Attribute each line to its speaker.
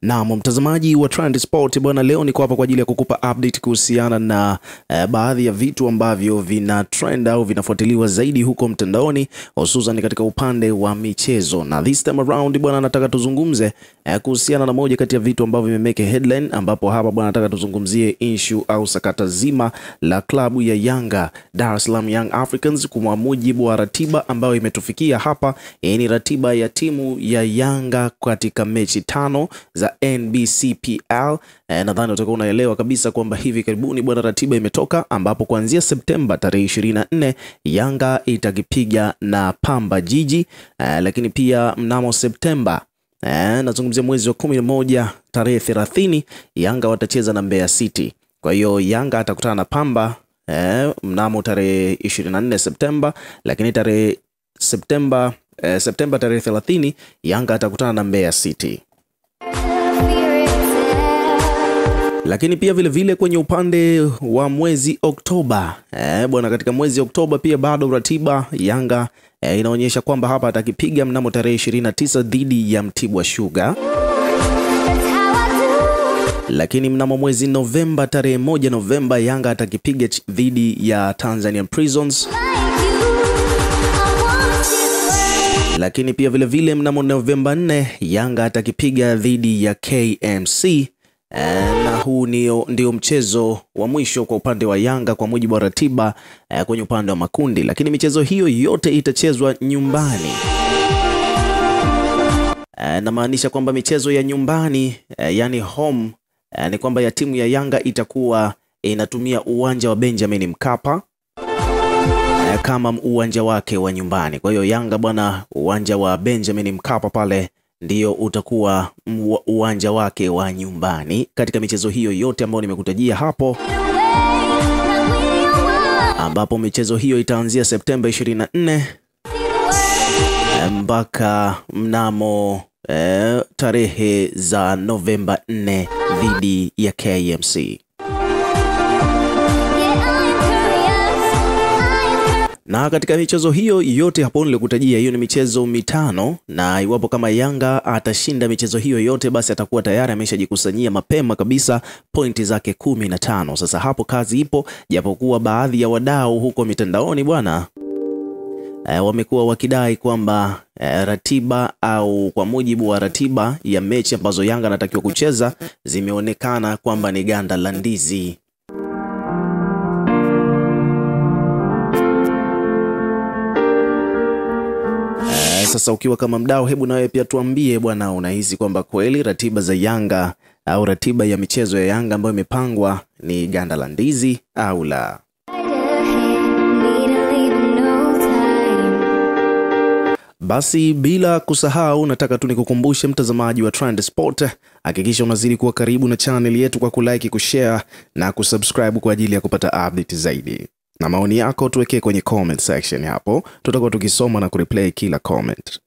Speaker 1: Na mtazamaji wa Trend Sport bwana, leo niko hapa kwa ajili ya kukupa update kuhusiana na baadhi ya vitu ambavyo vina trend au vinafuatiliwa zaidi huko mtandaoni, hususan katika upande wa michezo. Na this time around bwana, nataka tuzungumze kuhusiana na moja kati ya vitu ambavyo vimemake headline, ambapo hapa bwana nataka tuzungumzie issue au sakata zima la klabu ya Yanga, Dar es Salaam Young Africans, kwa mujibu wa ratiba ambayo imetufikia hapa. Ni ratiba ya timu ya Yanga katika mechi 5 za NBCPL. Nadhani utakuwa unaelewa kabisa kwamba hivi karibuni bwana ratiba imetoka, ambapo kuanzia Septemba tarehe 24 Yanga itakipiga na Pamba Jiji, lakini pia mnamo Septemba, nazungumzia mwezi wa 11 tarehe 30, Yanga watacheza na Mbeya City. Kwa hiyo Yanga atakutana na Pamba mnamo tarehe 24 Septemba, lakini tarehe Septemba tarehe 30 Yanga atakutana na Mbeya City. Lakini pia vile vile kwenye upande wa mwezi Oktoba, bwana, katika mwezi Oktoba pia bado ratiba Yanga inaonyesha kwamba hapa atakipiga mnamo tarehe 29 dhidi ya Mtibwa Sugar. Lakini mnamo mwezi Novemba tarehe 1 Novemba Yanga atakipiga dhidi ya Tanzania Prisons. Lakini pia vile vile mnamo Novemba 4 Yanga atakipiga dhidi ya KMC. Na huu ndio mchezo wa mwisho kwa upande wa Yanga kwa mujibu wa ratiba kwenye upande wa makundi. Lakini michezo hiyo yote itachezwa nyumbani. Na maanisha kwamba michezo ya nyumbani, yani home, ni kwamba ya timu ya Yanga itakuwa inatumia uwanja wa Benjamin Mkapa kama uwanja wake wa nyumbani. Kwa hiyo Yanga bwana, uwanja wa Benjamin Mkapa pale ndio utakuwa uwanja wake wa nyumbani katika michezo hiyo yote ambayo nimekutajia hapo, ambapo michezo hiyo itaanzia Septemba 24 mpaka mnamo tarehe za Novemba 4 dhidi ya KMC. Na katika michezo hiyo yote hapo nilikutajia, hiyo ni michezo 5, na iwapo kama Yanga atashinda michezo hiyo yote, basi atakuwa tayari ameshajikusanyia mapema kabisa pointi zake 15. Sasa hapo kazi ipo, japokuwa baadhi ya wadau huko mitandaoni bwana wamekuwa wakidai kwamba ratiba au kwa mujibu wa ratiba ya mechi ambazo Yanga anatakiwa kucheza zimeonekana kwamba ni ganda la ndizi. Sasa ukiwa kama mdau, hebu nawe pia tuambie bwana, unahisi kwamba kweli ratiba za Yanga au ratiba ya michezo ya Yanga ambayo imepangwa ni ganda la ndizi au la? Basi bila kusahau, nataka tu nikukumbushe mtazamaji wa Trend Sport, hakikisha unazidi kuwa karibu na channel yetu kwa kulike, kushare na kusubscribe kwa ajili ya kupata update zaidi. Na maoni yako tuwekee kwenye comment section hapo, tutakuwa tukisoma na kureplay kila comment.